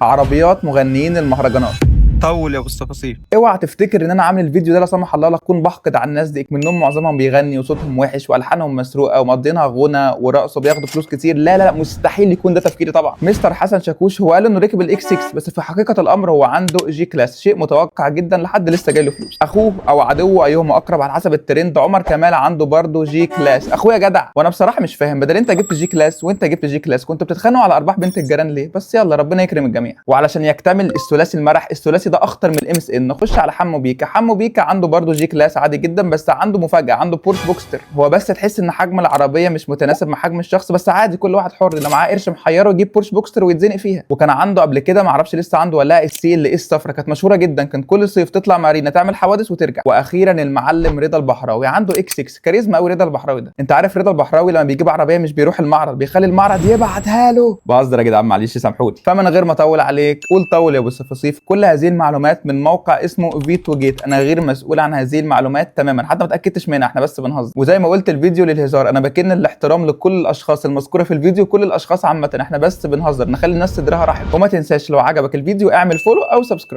عربيات مغنيين المهرجانات. طول يا ابو الصفاصيف. اوعى تفتكر ان انا عامل الفيديو ده لا سمح الله لا اكون بحقد على الناس دي، منهم معظمهم بيغني وصوتهم وحش والحانهم مسروقه ومقضينها غنى ورقص وبياخدوا فلوس كتير. لا لا لا، مستحيل يكون ده تفكيري طبعا. مستر حسن شاكوش هو قال انه ركب الاكس 6، بس في حقيقة الامر هو عنده جي كلاس، شيء متوقع جدا لحد لسه جاي له فلوس. اخوه او عدوه ايهما اقرب على حسب الترند، عمر كمال عنده برضه جي كلاس. اخويا جدع، وانا بصراحة مش فاهم، بدل انت جبت جي كلاس وانت جبت جي كلاس كنتوا بتتخانقوا على ارباح بنت الجيران ليه؟ بس يلا ربنا يكرم الجميع. وعلشان يكتمل الثلاثي المرح، الثلاثي ده اخطر من الام اس ان، نخش على حمو بيكا. حمو بيكا عنده برضه جي كلاس عادي جدا، بس عنده مفاجاة، عنده بورش بوكستر. هو بس تحس ان حجم العربية مش متناسب مع حجم الشخص، بس عادي كل واحد حر، اللي معاه قرش محيره يجيب بورش بوكستر ويتزنق فيها. وكان عنده قبل كده، معرفش لسه عنده ولا لا، السي ال اس الصفرا، كانت مشهورة جدا، كان كل صيف تطلع مارينا تعمل حوادث وترجع. واخيرا المعلم رضا البحراوي عنده اكس 6، كاريزما قوي رضا البحراوي ده. انت عارف رضا البحراوي لما بيجيب عربية مش بيروح المعرض، بيخلي المعرض يبعتها له. بهزر يا جدعان معلش سامحوني. فمن غير ما اطول عليك، قول طول يا ابو الصفاصيف. كل هذه المعلومات من موقع اسمه فيتو جيت، انا غير مسؤول عن هذه المعلومات تماما، حتى ما اتاكدتش منها، احنا بس بنهزر. وزي ما قلت الفيديو للهزار، انا بكن الاحترام لكل الاشخاص المذكورة في الفيديو، كل الاشخاص عامة، احنا بس بنهزر، نخلي الناس صدرها رحب. وما تنساش لو عجبك الفيديو اعمل follow او subscribe.